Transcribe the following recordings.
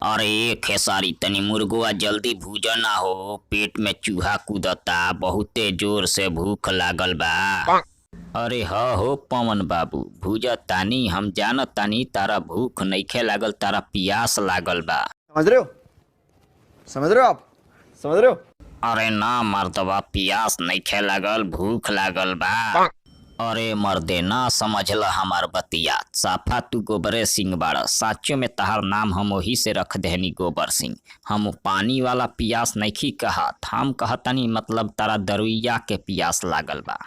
अरे खेसारी, तनी मुर्गवा जल्दी भूजा ना हो, पेट में चूहा कूदता, बहुते जोर से भूख लागल बा। अरे ह हो पवन बाबू, भूजा तानी। हम जानत तानी तारा भूख नइखे लागल, तारा पियास लागल बा। समझ रहे हो? समझ रहे हो आप? समझ रहे हो? अरे ना मर्दवा, पियास नइखे लागल, भूख लागल बा। अरे मर्दे, ना समझल हमार बतिया। साफा तू गोबरे सिंह बाड़। साचो में तहार नाम हम ओही से रख देहनी गोबर सिंह। हम पानी वाला पियास नइखी कहत, हम कहतनी मतलब तारा दरुइया के पियास लागल बा।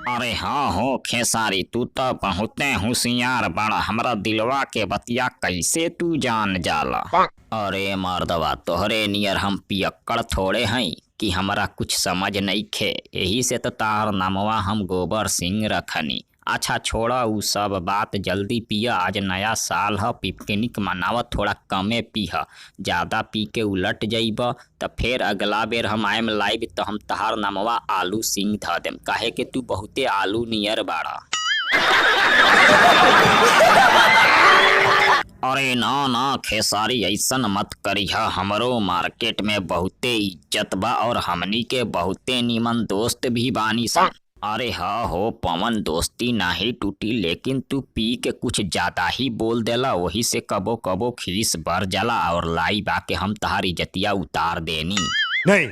अरे हाँ हो खेसारी, तू तो बहुते होशियार बाड़ा, हमरा दिलवा के बतिया कैसे तू जान जाला? अरे मर्दवा, तोहरे नियर हम पियक्कड़ थोड़े हई कि हमरा कुछ समझ नइखे। एही से तो तार नामवा हम गोबर सिंह रखनी। अच्छा छोड़ा उ सब बात, जल्दी पिया, आज नया साल ह, पिकनिक मनाव, थोड़ा कमे पीह। ज्यादा पी के उलट जइब त फिर अगला बेर हम आएम लाइव त हम तहार नामवा आलू सिंह ध देम, काहे के तू बहुते आलू नियर बाड़ा। अरे ना ना खेसारी, ऐसन मत करिहा, हमरो मार्केट में बहुते इज्जत बा और हमनी के बहुते नीमन दोस्त भी बानी सन। अरे हाँ हो पवन, दोस्ती नाही टूटी, लेकिन तू पी के कुछ ज्यादा ही बोल देला, वही से कबो कबो खीस बढ़ जाला और लाई बा के हम तहार इज्जतिया उतार देनी। नहीं।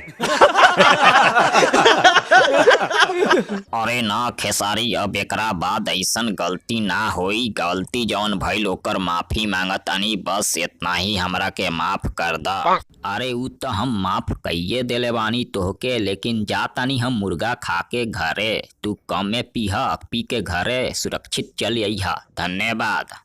अरे ना खेसारी, अब एकरा बाद ऐसन गलती ना होई। गलती जौन भइल ओकर माफी मांगतानी, बस इतना ही हमरा के माफ कर दा। अरे उ त हम माफ कइये देले बानी तोहके, लेकिन जा तानी हम मुर्गा खा के घरे, तू कमे पीह, पी के घरे सुरक्षित चल अइहा। धन्यवाद।